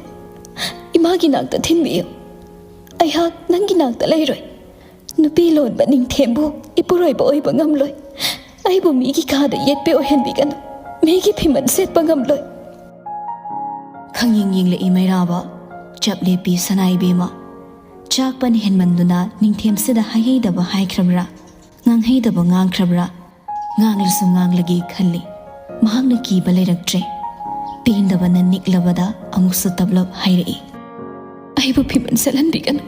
ꯏꯃꯥꯒꯤ ꯅꯥꯛꯇ ꯊꯤꯟꯕꯤꯌꯨ꯫ ꯑꯩꯍꯥꯛ ꯅꯪꯒꯤ ꯅꯥꯛꯇ ꯂꯩꯔꯣꯏ꯫ ꯅꯨꯄꯤ ꯂꯣꯟꯕ ꯅꯤꯡꯊꯦꯝꯕꯨ ꯏꯄꯨꯔꯣꯏꯕ ꯑꯣꯏꯕ ꯉꯝꯂꯣꯏ꯫ ꯑꯩꯕꯨ ꯃꯤꯒꯤ ꯀꯥꯗ ꯌꯦꯠꯄꯤ ꯑꯣꯏꯍꯟꯕꯤꯒꯅꯨ꯫ ꯃꯤꯒꯤ ꯐꯤꯃꯟ ꯁꯦꯠꯄ ꯉꯝꯂꯣꯏ꯫" ꯈꯪꯌꯦꯡ ꯌꯦꯡꯂꯛꯏ ꯃꯩꯔꯥꯕ꯫ ꯆꯞ ꯂꯦꯞꯄꯤ ꯁꯅꯥ ꯏꯕꯦꯝꯃ꯫ ꯆꯥꯛꯄꯅ ꯍꯦꯟꯃꯟꯗꯨꯅ ꯅꯤꯡꯊꯦꯝꯁꯤꯗ ꯍꯥꯏꯍꯩꯗꯕ ꯍꯥꯏꯈ꯭ꯔꯕ꯭ꯔꯥ, ꯉꯥꯡꯍꯩꯗꯕ ꯉꯥꯡꯈ꯭ꯔꯕ꯭ꯔꯥ? ꯉꯥꯡꯂꯁꯨ ꯉꯥꯡꯂꯒꯦ ꯈꯜꯂꯤ꯫ ꯃꯍꯥꯛꯅ ꯀꯤꯕ ꯂꯩꯔꯛꯇ꯭ꯔꯦ꯫ ꯄꯦꯟꯗꯕꯅ ꯅꯤꯛꯂꯕꯗ ꯑꯃꯨꯛꯁꯨ ꯇꯞꯂꯞ ꯍꯥꯏꯔꯛꯏ, "ꯑꯩꯕꯨ ꯐꯤꯃꯟ ꯁꯦꯠꯍꯟꯕꯤꯒꯅꯨ꯫"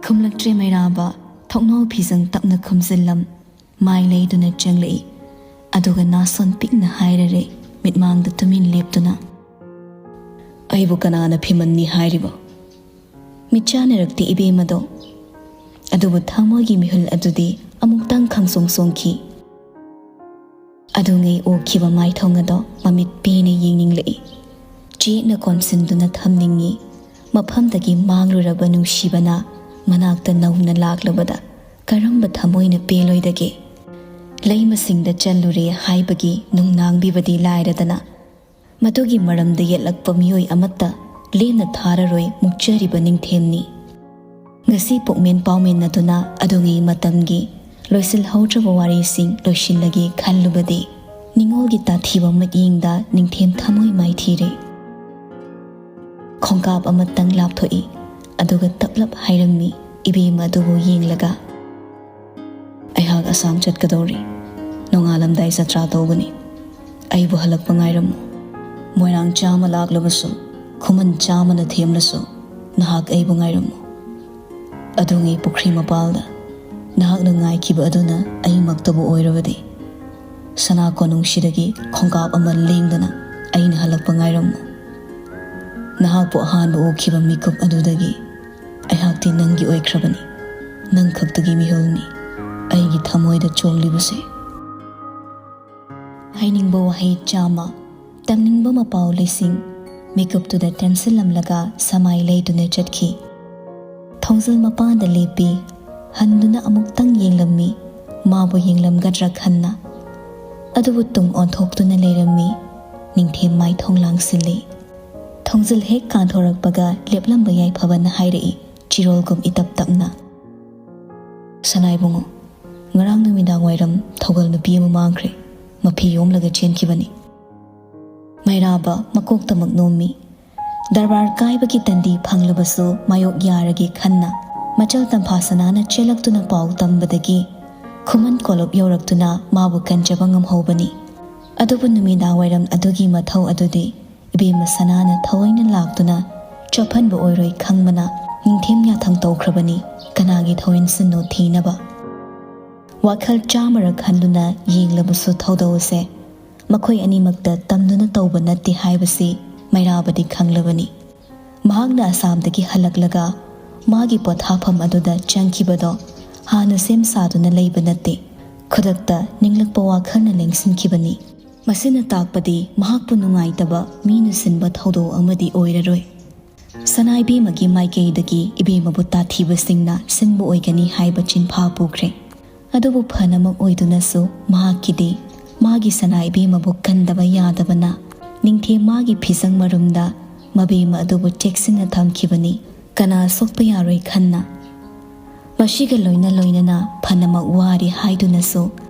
ꯈꯨꯝꯂꯛꯇ꯭ꯔꯦ ꯃꯩꯔꯥꯕ꯫ ꯊꯣꯡꯅꯥꯎ ꯐꯤꯖꯪ ꯇꯞꯅ ꯈꯨꯝꯖꯤꯜꯂꯝ꯫ ꯃꯥꯏ ꯂꯩꯗꯨꯅ ꯆꯪꯂꯛꯏ꯫ ꯑꯗꯨꯒ ꯅꯥꯁꯣꯟ ꯄꯤꯛꯅ ꯍꯥꯏꯔꯔꯦ, ꯃꯤꯠꯃꯥꯡꯗ ꯇꯨꯃꯤꯟ ꯂꯦꯞꯇꯨꯅ꯫ "ꯑꯩꯕꯨ ꯀꯅꯥꯅ ꯐꯤꯃꯟꯅꯤ ꯍꯥꯏꯔꯤꯕ?" ꯃꯤꯠ ꯆꯥꯟꯅꯔꯛꯇꯦ ꯏꯕꯦꯝꯃꯗꯣ꯫ ꯑꯗꯨꯕꯨ ꯊꯃꯣꯏꯒꯤ ꯃꯤꯍꯨꯜ ꯑꯗꯨꯗꯤ ꯑꯃꯨꯛꯇꯪ ꯈꯪꯁꯣꯡ ꯁꯣꯡꯈꯤ꯫ ꯑꯗꯨꯉꯩ ꯎꯈꯤꯕ ꯃꯥꯏꯊꯣꯡ ꯑꯗꯣ ꯃꯃꯤꯠ ꯄꯦꯅ ꯌꯦꯡꯅꯤꯡꯂꯛꯏ꯫ ꯆꯦꯠꯅ ꯀꯣꯟꯁꯤꯟꯗꯨꯅ ꯊꯝꯅꯤꯡꯏ꯫ ꯃꯐꯝꯗꯒꯤ ꯃꯥꯡꯂꯨꯔꯕ ꯅꯨꯡꯁꯤꯕꯅ ꯃꯅꯥꯛꯇ ꯅꯧꯅ ꯂꯥꯛꯂꯕꯗ ꯀꯔꯝꯕ ꯊꯃꯣꯏꯅ ꯄꯦꯜꯂꯣꯏꯗꯒꯦ? ꯂꯩꯃꯁꯤꯡꯗ ꯆꯜꯂꯨꯔꯦ ꯍꯥꯏꯕꯒꯤ ꯅꯨꯡꯅꯥꯡꯕꯤꯕꯗꯤ ꯂꯥꯏꯔꯗꯅ, ꯃꯗꯨꯒꯤ ꯃꯔꯝꯗ ꯌꯦꯠꯂꯛꯄ ꯃꯤꯑꯣꯏ ꯑꯃꯠꯇ ꯂꯦꯝꯅ ꯊꯥꯔꯔꯣꯏ ꯃꯨꯛꯆꯔꯤꯕ ꯅꯤꯡꯊꯦꯝꯅꯤ꯫ ꯉꯁꯤ ꯄꯨꯛꯃꯦꯟ ꯄꯥꯎꯃꯤꯟꯅꯗꯨꯅ ꯑꯗꯨꯉꯩ ꯃꯇꯝꯒꯤ ꯂꯣꯏꯁꯤꯜꯍꯧꯗ꯭ꯔꯕ ꯋꯥꯔꯤꯁꯤꯡ ꯂꯣꯏꯁꯤꯜꯂꯒꯦ ꯈꯜꯂꯨꯕꯗꯤ ꯅꯤꯡꯉꯣꯜꯒꯤ ꯇꯥꯊꯤꯕ ꯃꯤꯠꯌꯦꯡꯗ ꯅꯤꯡꯊꯦꯝ ꯊꯃꯣꯏ ꯃꯥꯏꯊꯤꯔꯦ꯫ ꯈꯣꯡꯀꯥꯞ ꯑꯃꯇꯪ ꯂꯥꯞꯊꯣꯛꯏ꯫ ꯑꯗꯨꯒ ꯇꯞꯂꯞ ꯍꯥꯏꯔꯝꯃꯤ ꯏꯕꯦꯝꯃ ꯑꯗꯨꯕꯨ ꯌꯦꯡꯂꯒ, "ꯑꯩꯍꯥꯛ ꯑꯁꯥꯝ ꯆꯠꯀꯗꯧꯔꯤ꯫ ꯅꯣꯡꯉꯥꯜꯂꯝꯗꯥꯏ ꯖꯇ꯭ꯔꯥ ꯇꯧꯒꯅꯤ꯫ ꯑꯩꯕꯨ ꯍꯜꯂꯛꯄ ꯉꯥꯏꯔꯝꯃꯨ꯫ ꯃꯣꯏꯔꯥꯡ ꯆꯥꯝꯃ ꯂꯥꯛꯂꯕꯁꯨ, ꯈꯨꯃꯟ ꯆꯥꯝꯃꯅ ꯊꯦꯝꯂꯁꯨ, ꯅꯍꯥꯛ ꯑꯩꯕꯨ ꯉꯥꯏꯔꯝꯃꯨ꯫ ꯑꯗꯨꯉꯩ ꯄꯨꯈ꯭ꯔꯤ ꯃꯄꯥꯜꯗ ꯅꯍꯥꯛꯅ ꯉꯥꯏꯈꯤꯕ ꯑꯗꯨꯅ ꯑꯩꯃꯛꯇꯕꯨ ꯑꯣꯏꯔꯕꯗꯤ, ꯁꯅꯥ ꯀꯣꯅꯨꯡꯁꯤꯗꯒꯤ ꯈꯣꯡꯀꯥꯞ ꯑꯃ ꯂꯦꯡꯗꯅ ꯑꯩꯅ ꯍꯜꯂꯛꯄ ꯉꯥꯏꯔꯝꯃꯨ꯫ ꯅꯍꯥꯛꯄꯨ ꯑꯍꯥꯟꯕ ꯎꯈꯤꯕ ꯃꯤꯀꯨꯞ ꯑꯗꯨꯗꯒꯤ ꯑꯩꯍꯥꯛꯇꯤ ꯅꯪꯒꯤ ꯑꯣꯏꯈ꯭ꯔꯕꯅꯤ꯫ ꯅꯪ ꯈꯛꯇꯒꯤ ꯃꯤꯍꯨꯜꯅꯤ ꯑꯩꯒꯤ ꯊꯃꯣꯏꯗ ꯆꯣꯡꯂꯤꯕꯁꯦ"꯫ ꯍꯥꯏꯅꯤꯡꯕ ꯋꯥꯍꯩ ꯆꯥꯝꯃ, ꯇꯝꯅꯤꯡꯕ ꯃꯄꯥꯎ ꯂꯤꯁꯤꯡ, ꯃꯤꯀꯨꯞꯇꯨꯗ ꯇꯦꯟꯁꯤꯜꯂꯝꯂꯒ ꯁꯃꯥꯏ ꯂꯩꯗꯨꯅ ꯆꯠꯈꯤ꯫ ꯊꯣꯡꯖꯤꯜ ꯃꯄꯥꯟꯗ ꯂꯦꯞꯄꯤ꯫ ꯍꯟꯗꯨꯅ ꯑꯃꯨꯛꯇꯪ ꯌꯦꯡꯂꯝꯃꯤ꯫ ꯃꯥꯕꯨ ꯌꯦꯡꯂꯝꯒꯗ꯭ꯔꯥ ꯈꯟꯅ꯫ ꯑꯗꯨꯕꯨ ꯇꯨꯡ ꯑꯣꯟꯊꯣꯛꯇꯨꯅ ꯂꯩꯔꯝꯃꯤ꯫ ꯅꯤꯡꯊꯦꯝ ꯃꯥꯏꯊꯣꯡ ꯂꯥꯡꯁꯤꯜꯂꯤ꯫ ꯊꯣꯡꯖꯤꯜ ꯍꯦꯛ ꯀꯥꯟꯊꯣꯔꯛꯄꯒ ꯂꯦꯞꯂꯝꯕ ꯌꯥꯏꯐꯕꯅ ꯍꯥꯏꯔꯛꯏ, ꯆꯤꯔꯣꯜꯒꯨꯝ ꯏꯇꯞ ꯇꯞꯅ, "ꯁꯅꯥꯏꯕꯨꯡꯉꯣ, ꯉꯔꯥꯡ ꯅꯨꯃꯤꯗꯥꯡ ꯋꯥꯏꯔꯝ ꯊꯧꯒꯜ ꯅꯨꯄꯤ ꯑꯃ ꯃꯥꯡꯈ꯭ꯔꯦ꯫ ꯃꯐꯤ ꯌꯣꯝꯂꯒ ꯆꯦꯟꯈꯤꯕꯅꯤ"꯫ ꯃꯩꯔꯥꯕ ꯃꯀꯣꯛꯇꯃꯛ ꯅꯣꯝꯃꯤ꯫ ꯗꯔꯕꯥꯔ ꯀꯥꯏꯕꯒꯤ ꯇꯟꯗꯤ ꯐꯪꯂꯕꯁꯨ ꯃꯥꯌꯣꯛ ꯌꯥꯔꯒꯦ ꯈꯟꯅ ꯃꯆꯜ ꯇꯝꯐꯥ ꯁꯅꯥꯅ ꯆꯦꯜꯂꯛꯇꯨꯅ ꯄꯥꯎ ꯇꯝꯕꯗꯒꯤ ꯈꯨꯃꯟ ꯀꯣꯂꯨꯞ ꯌꯧꯔꯛꯇꯨꯅ ꯃꯥꯕꯨ ꯀꯟꯖꯕ ꯉꯝꯍꯧꯕꯅꯤ꯫ ꯑꯗꯨꯕꯨ ꯅꯨꯃꯤꯗꯥꯡ ꯋꯥꯏꯔꯝ ꯑꯗꯨꯒꯤ ꯃꯊꯧ ꯑꯗꯨꯗꯤ ꯏꯕꯦꯝꯃ ꯁꯅꯥꯅ ꯊꯑꯣꯏꯅ ꯂꯥꯛꯇꯨꯅ ꯆꯣꯞꯍꯟꯕ ꯑꯣꯏꯔꯣꯏ ꯈꯪꯕꯅ ꯅꯤꯡꯊꯦꯝ ꯌꯥꯊꯪ ꯇꯧꯈ꯭ꯔꯕꯅꯤ, ꯀꯅꯥꯒꯤ ꯊꯧꯏꯟꯁꯤꯟꯅꯣ ꯊꯤꯅꯕ꯫ ꯋꯥꯈꯜ ꯆꯥꯝꯃꯔꯛ ꯈꯟꯗꯨꯅ ꯌꯦꯡꯂꯕꯁꯨ ꯊꯧꯗꯧ ꯑꯁꯦ ꯃꯈꯣꯏ ꯑꯅꯤꯃꯛꯇ ꯇꯝꯗꯨꯅ ꯇꯧꯕ ꯅꯠꯇꯦ ꯍꯥꯏꯕꯁꯤ ꯃꯩꯔꯥꯕꯗꯤ ꯈꯪꯂꯕꯅꯤ꯫ ꯃꯍꯥꯛꯅ ꯑꯁꯥꯝꯗꯒꯤ ꯍꯜꯂꯛꯂꯒ ꯃꯥꯒꯤ ꯄꯣꯊꯥꯐꯝ ꯑꯗꯨꯗ ꯆꯪꯈꯤꯕꯗꯣ ꯍꯥꯟꯅ ꯁꯦꯝ ꯁꯥꯗꯨꯅ ꯂꯩꯕ ꯅꯠꯇꯦ꯫ ꯈꯨꯗꯛꯇ ꯅꯤꯡꯂꯛꯄ ꯋꯥꯈꯜꯅ ꯂꯦꯡꯁꯤꯟꯈꯤꯕꯅꯤ꯫ ꯃꯁꯤꯅ ꯇꯥꯛꯄꯗꯤ ꯃꯍꯥꯛꯄꯨ ꯅꯨꯡꯉꯥꯏꯇꯕ ꯃꯤꯅ ꯁꯤꯟꯕ ꯊꯧꯗꯣꯛ ꯑꯃꯗꯤ ꯑꯣꯏꯔꯔꯣꯏ꯫ ꯁꯅꯥꯏꯕꯦꯝꯃꯒꯤ ꯃꯥꯏꯀꯩꯗꯒꯤ ꯏꯕꯦꯝꯃꯕꯨ ꯇꯥꯊꯤꯕꯁꯤꯡꯅ ꯁꯤꯟꯕ ꯑꯣꯏꯒꯅꯤ ꯍꯥꯏꯕ ꯆꯤꯟꯐꯥ ꯄꯨꯈ꯭ꯔꯦ꯫ ꯑꯗꯨꯕꯨ ꯐꯅꯃꯛ ꯑꯣꯏꯗꯨꯅꯁꯨ ꯃꯍꯥꯛꯀꯤꯗꯤ ꯃꯥꯒꯤ ꯁꯅꯥꯏꯕꯦꯝꯃꯕꯨ ꯀꯟꯗꯕ ꯌꯥꯗꯕꯅ ꯅꯤꯡꯊꯦꯝ ꯃꯥꯒꯤ ꯐꯤꯖꯪ ꯃꯔꯨꯝꯗ ꯃꯕꯦꯝꯃ ꯑꯗꯨꯕꯨ ꯆꯦꯛꯁꯤꯟꯅ ꯊꯝꯈꯤꯕꯅꯤ, ꯀꯅꯥ ꯁꯣꯛꯄ ꯌꯥꯔꯣꯏ ꯈꯟꯅ꯫ ꯃꯁꯤꯒ ꯂꯣꯏꯅ ꯂꯣꯏꯅꯅ ꯐꯅꯃꯛ ꯋꯥꯔꯤ ꯍꯥꯏꯗꯨꯅꯁꯨ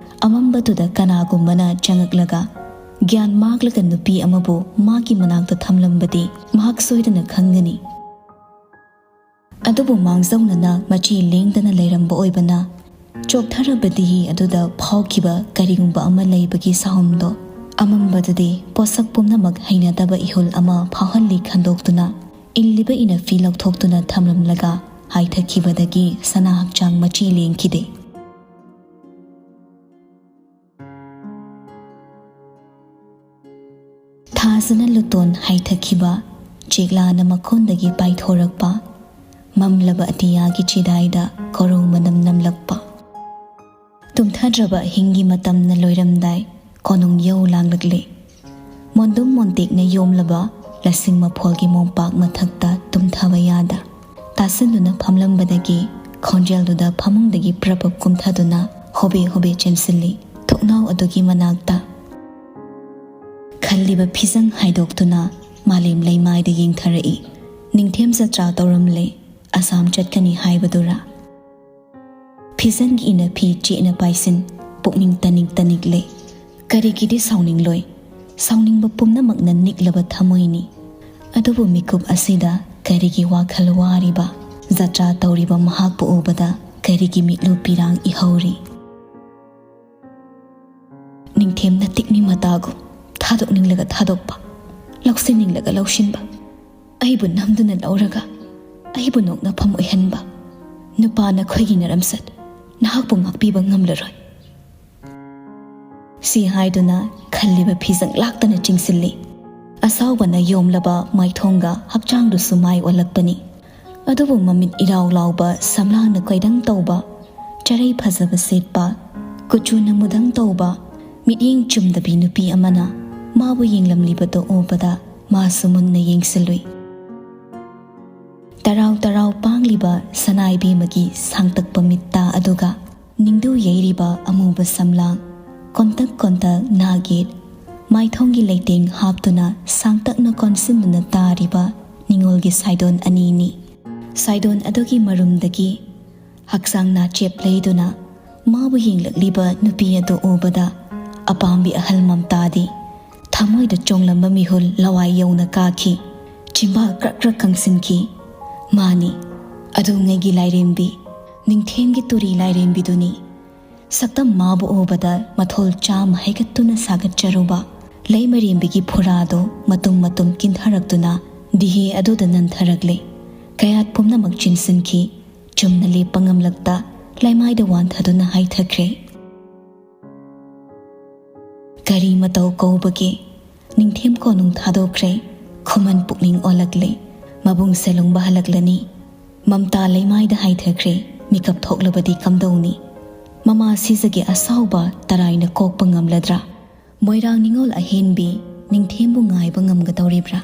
ꯑꯃꯝꯕꯗꯨꯗ ꯀꯅꯥꯒꯨꯝꯕꯅ ꯆꯪꯉꯛꯂꯒ ꯒ꯭ꯌꯥꯟ ꯃꯥꯡꯂꯒ ꯅꯨꯄꯤ ꯑꯃꯕꯨ ꯃꯥꯒꯤ ꯃꯅꯥꯛꯇ ꯊꯝꯂꯝꯕꯗꯤ ꯃꯍꯥꯛ ꯁꯣꯏꯗꯅ ꯈꯪꯒꯅꯤ꯫ ꯑꯗꯨꯕꯨ ꯃꯥꯡꯖꯧꯅꯅ ꯃꯆꯤ ꯂꯦꯡꯗꯅ ꯂꯩꯔꯝꯕ ꯑꯣꯏꯕꯅ, ꯆꯣꯛꯊꯔꯕꯗꯤ ꯑꯗꯨꯗ ꯐꯥꯎꯈꯤꯕ ꯀꯔꯤꯒꯨꯝꯕ ꯑꯃ ꯂꯩꯕꯒꯤ ꯁꯥꯍꯨꯝꯗꯣ ꯑꯃꯝꯕꯗꯗꯤ ꯄꯣꯠꯁꯛ ꯄꯨꯝꯅꯃꯛ ꯍꯩꯅꯗꯕ ꯏꯍꯨꯜ ꯑꯃ ꯐꯥꯎꯍꯜꯂꯤ ꯈꯟꯗꯣꯛꯇꯨꯅ, ꯏꯜꯂꯤꯕ ꯏꯅꯐꯤ ꯂꯧꯊꯣꯛꯇꯨꯅ ꯊꯝꯂꯝꯂꯒ ꯍꯥꯏꯊꯈꯤꯕꯗꯒꯤ ꯁꯅꯥ ꯍꯛꯆꯥꯡ ꯃꯆꯤ ꯂꯦꯡꯈꯤꯗꯦ꯫ ꯊꯥꯖꯅ ꯂꯨꯇꯣꯟ ꯍꯥꯏꯊꯈꯤꯕ, ꯆꯦꯛꯂꯥꯅ ꯃꯈꯣꯟꯗꯒꯤ ꯄꯥꯏꯊꯣꯔꯛꯄ, ꯃꯝꯂꯕ ꯑꯇꯤꯌꯥꯒꯤ ꯆꯤꯗꯥꯏꯗ ꯀꯣꯔꯧ ꯃꯅꯝ ꯅꯝꯂꯛꯄ꯫ ꯇꯨꯝꯊꯗ꯭ꯔꯕ ꯑꯍꯤꯡꯒꯤ ꯃꯇꯝꯅ ꯂꯣꯏꯔꯝꯗꯥꯏ, ꯀꯣꯅꯨꯡ ꯌꯧ ꯂꯥꯡꯂꯛꯂꯦ꯫ ꯃꯣꯟꯗꯨꯝ ꯃꯣꯟꯇꯦꯛꯅ ꯌꯣꯝꯂꯕ ꯂꯁꯤꯡ ꯃꯐꯣꯜꯒꯤ ꯃꯣꯝꯄꯥꯛ ꯃꯊꯛꯇ ꯇꯨꯝꯊꯕ ꯌꯥꯗ ꯇꯥꯁꯤꯟꯗꯨꯅ ꯐꯝꯂꯝꯕꯗꯒꯤ, ꯈꯣꯟꯖꯦꯜꯗꯨꯗ ꯐꯃꯨꯡꯗꯒꯤ ꯄ꯭ꯔꯞ ꯄ꯭ꯔꯞ ꯀꯨꯝꯊꯗꯨꯅ ꯍꯣꯕꯦ ꯍꯣꯕꯦ ꯆꯦꯟꯁꯤꯜꯂꯤ ꯊꯣꯡꯅꯥꯎ ꯑꯗꯨꯒꯤ ꯃꯅꯥꯛꯇ꯫ ꯈꯜꯂꯤꯕ ꯐꯤꯖꯪ ꯍꯥꯏꯗꯣꯛꯇꯨꯅ ꯃꯥꯂꯦꯝ ꯂꯩꯃꯥꯏꯗ ꯌꯦꯡꯊꯔꯛꯏ꯫ ꯅꯤꯡꯊꯦꯝ ꯖꯇ꯭ꯔꯥ ꯇꯧꯔꯝꯂꯦ꯫ ꯑꯁꯥꯝ ꯆꯠꯀꯅꯤ ꯍꯥꯏꯕꯗꯨꯔꯥ? ꯐꯤꯖꯪꯒꯤ ꯏꯅꯐꯤ ꯆꯦꯠꯅ ꯄꯥꯏꯁꯤꯟ, ꯄꯨꯛꯅꯤꯡ ꯇꯅꯤꯛ ꯇꯅꯤꯛꯂꯦ꯫ ꯀꯔꯤꯒꯤꯗꯤ ꯁꯥꯎꯅꯤꯡꯂꯣꯏ? ꯁꯥꯎꯅꯤꯡꯕ ꯄꯨꯝꯅꯃꯛꯅ ꯅꯤꯛꯂꯕ ꯊꯃꯣꯏꯅꯤ꯫ ꯑꯗꯨꯕꯨ ꯃꯤꯀꯨꯞ ꯑꯁꯤꯗ ꯀꯔꯤꯒꯤ ꯋꯥꯈꯜ ꯋꯥꯔꯤꯕ? ꯖꯇ꯭ꯔꯥ ꯇꯧꯔꯤꯕ ꯃꯍꯥꯛꯄꯨ ꯎꯕꯗ ꯀꯔꯤꯒꯤ ꯃꯤꯠꯂꯨ ꯄꯤꯔꯥꯡ ꯏꯍꯧꯔꯤ? ꯅꯤꯡꯊꯦꯝ ꯅꯇꯤꯛ ꯃꯤ ꯃꯇꯥꯒꯨꯝ ꯊꯥꯗꯣꯛꯅꯤꯡꯂꯒ ꯊꯥꯗꯣꯛꯄ, ꯂꯧꯁꯤꯟꯅꯤꯡꯂꯒ ꯂꯧꯁꯤꯟꯕ, ꯑꯩꯕꯨ ꯅꯝꯗꯨꯅ ꯂꯧꯔꯒ ꯑꯩꯕꯨ ꯅꯣꯛꯅꯐꯝ ꯑꯣꯏꯍꯟꯕ ꯅꯨꯄꯥ ꯅꯈꯣꯏꯒꯤ ꯅꯔꯝꯆꯠ ꯅꯍꯥꯛꯄꯨ ꯉꯥꯛꯄꯤꯕ ꯉꯝꯂꯔꯣꯏ꯫ ꯁꯤ ꯍꯥꯏꯗꯨꯅ ꯈꯜꯂꯤꯕ ꯐꯤꯖꯪ ꯂꯥꯛꯇꯅ ꯆꯤꯡꯁꯤꯜꯂꯤ꯫ ꯑꯁꯥꯎꯕꯅ ꯌꯣꯝꯂꯕ ꯃꯥꯏꯊꯣꯡꯒ ꯍꯛꯆꯥꯡꯗꯨꯁꯨ ꯃꯥꯏ ꯑꯣꯜꯂꯛꯄꯅꯤ꯫ ꯑꯗꯨꯕꯨ ꯃꯃꯤꯠ ꯏꯔꯥꯎ ꯂꯥꯎꯕ ꯁꯝꯂꯥꯡꯅ ꯀꯣꯏꯗꯪ ꯇꯧꯕ, ꯆꯔꯩ ꯐꯖꯕ ꯁꯦꯠꯄ, ꯀꯨꯆꯨꯅ ꯃꯨꯗꯪ ꯇꯧꯕ, ꯃꯤꯠꯌꯦꯡ ꯆꯨꯝꯗꯕꯤ ꯅꯨꯄꯤ ꯑꯃꯅ ꯃꯥꯕꯨ ꯌꯦꯡꯂꯝꯂꯤꯕꯗꯨ ꯎꯕꯗ ꯃꯥꯁꯨ ꯃꯨꯟꯅ ꯌꯦꯡꯁꯤꯜꯂꯨꯏ꯫ ꯇꯔꯥꯎ ꯇꯔꯥꯎ ꯄꯥꯡꯂꯤꯕ ꯁꯅꯥ ꯏꯕꯦꯝꯃꯒꯤ ꯁꯥꯡꯇꯛꯄ ꯃꯤꯠꯇ ꯑꯗꯨꯒ ꯅꯤꯡꯗꯨ ꯌꯩꯔꯤꯕ ꯑꯃꯨꯕ ꯁꯝꯂꯥꯡ, ꯀꯣꯟꯇꯛ ꯀꯣꯟꯇꯛ ꯅꯥꯒꯦꯠ, ꯃꯥꯏꯊꯣꯡꯒꯤ ꯂꯩꯇꯦꯡ ꯍꯥꯞꯇꯨꯅ ꯁꯥꯡꯇꯛꯅ ꯀꯣꯟꯁꯤꯟꯗꯨꯅ ꯇꯥꯔꯤꯕ ꯅꯤꯉꯣꯜꯒꯤ ꯁꯥꯏꯗꯣꯟ ꯑꯅꯤꯅꯤ꯫ ꯁꯥꯏꯗꯣꯟ ꯑꯗꯨꯒꯤ ꯃꯔꯨꯝꯗꯒꯤ ꯍꯛꯆꯥꯡ ꯅꯥꯆꯦꯞ ꯂꯩꯗꯨꯅ ꯃꯥꯕꯨ ꯌꯦꯡꯂꯛꯂꯤꯕ ꯅꯨꯄꯤ ꯑꯗꯨ ꯎꯕꯗ ꯑꯄꯥꯝꯕꯤ ꯑꯍꯜ ꯃꯝꯇꯥꯗꯤ ꯊꯃꯣꯏꯗ ꯆꯣꯡꯂꯝꯕ ꯃꯤꯍꯨꯜ ꯂꯋꯥꯏ ꯌꯧꯅ ꯀꯥꯈꯤ꯫ ꯆꯤꯝꯕꯥꯜ ꯀ꯭ꯔꯛ ꯀ꯭ꯔꯛ ꯀꯪꯁꯤꯟꯈꯤ꯫ ꯃꯥꯅꯤ, ꯑꯗꯨꯉꯩꯒꯤ ꯂꯥꯏꯔꯦꯝꯕꯤ, ꯅꯤꯡꯊꯦꯝꯒꯤ ꯇꯨꯔꯤ ꯂꯥꯏꯔꯦꯝꯕꯤꯗꯨꯅꯤ꯫ ꯁꯛꯇꯝ ꯃꯥꯕꯨ ꯎꯕꯗ ꯃꯊꯣꯜ ꯆꯥꯝꯃ ꯍꯩꯒꯠꯇꯨꯅ ꯁꯥꯒꯠꯆꯔꯨꯕ ꯂꯩꯃꯔꯦꯝꯕꯤꯒꯤ ꯐꯨꯔꯥꯗꯨ ꯃꯇꯨꯝ ꯃꯇꯨꯝ ꯀꯤꯟꯊꯔꯛꯇꯨꯅ ꯗꯤꯍꯦ ꯑꯗꯨꯗ ꯅꯟꯊꯔꯛꯂꯦ꯫ ꯀꯌꯥꯠ ꯄꯨꯝꯅꯃꯛ ꯆꯤꯟꯁꯤꯟꯈꯤ꯫ ꯆꯨꯝꯅ ꯂꯦꯞꯄ ꯉꯝꯂꯛꯇ ꯂꯩꯃꯥꯏꯗ ꯋꯥꯟꯊꯗꯨꯅ ꯍꯥꯏꯊꯈ꯭ꯔꯦ꯫ ꯀꯔꯤ ꯃꯇꯧ ꯀꯧꯕꯒꯦ? ꯅꯤꯡꯊꯦꯝ ꯀꯣꯅꯨꯡ ꯊꯥꯗꯣꯛꯈ꯭ꯔꯦ꯫ ꯈꯨꯃꯟ ꯄꯨꯛꯅꯤꯡ ꯑꯣꯜꯂꯛꯂꯦ꯫ ꯃꯕꯨꯡꯁꯦ ꯂꯨꯡꯕ ꯍꯜꯂꯛꯂꯅꯤ꯫ ꯃꯝꯇꯥ ꯂꯩꯃꯥꯏꯗ ꯍꯥꯏꯊꯈ꯭ꯔꯦ꯫ ꯃꯤꯀꯞ ꯊꯣꯛꯂꯕꯗꯤ ꯀꯝꯗꯧꯅꯤ? ꯃꯃꯥ ꯁꯤꯖꯒꯤ ꯑꯁꯥꯎꯕ ꯇꯔꯥꯏꯅ ꯀꯣꯛꯄ ꯉꯝꯂꯗ꯭ꯔꯥ? ꯃꯣꯏꯔꯥꯡ ꯅꯤꯉꯣꯜ ꯑꯍꯦꯟꯕꯤ ꯅꯤꯡꯊꯦꯝꯕꯨ ꯉꯥꯏꯕ ꯉꯝꯒꯗꯧꯔꯤꯕ꯭ꯔꯥ?